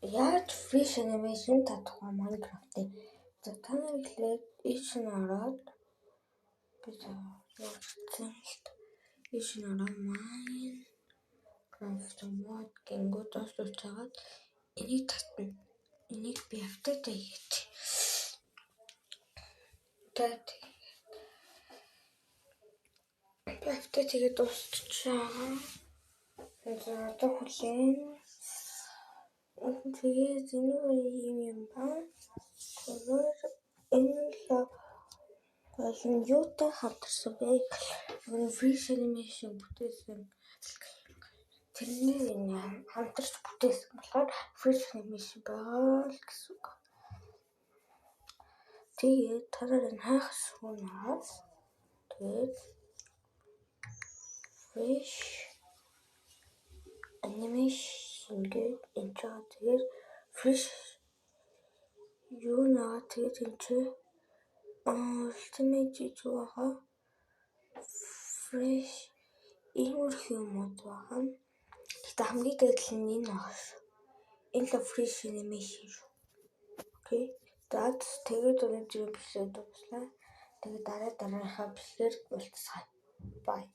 Яаж Fresh Animation татах вэ Minecraft-ыг? За, та нар эхлээд ийш нь ороод, би зурсан л та. Ийш нь ороод Minecraft mod гингүүд доош чагаад энийг татна. Энийг би update хийгээд. Тэгээд би update хийгээд дуусчихаа. За, одоо хүлээн. Тэгээд энэ ийм юм ба. Тэгэхээр энэ л гол нь юутай хамтарсан бэ? Fresh Animation бүтээсэн, тэрний энэ хамтарч бүтээсэн болохоор Fresh Animation байгаа л гэсэн үг. Тэгээд та нар энэ хайх хэсэг нь ороод, тэгээд Fresh Animation гээд энэ ч тэгээд Fresh юу наа, тэгээд энэ чи Ultimate гэж байгаа. Fresh иймэрхүү юмуд байгаа. Гэхдээ хамгийн дээд нь энэ байгаа шүү. Энэ л Fresh Animation шүү. Okay. За, тэгээд өнөөдрийн бичлэг дууслаа. Тэгээд дараа дараагийнхаа бичлэгээр уулзцгаая. Bye.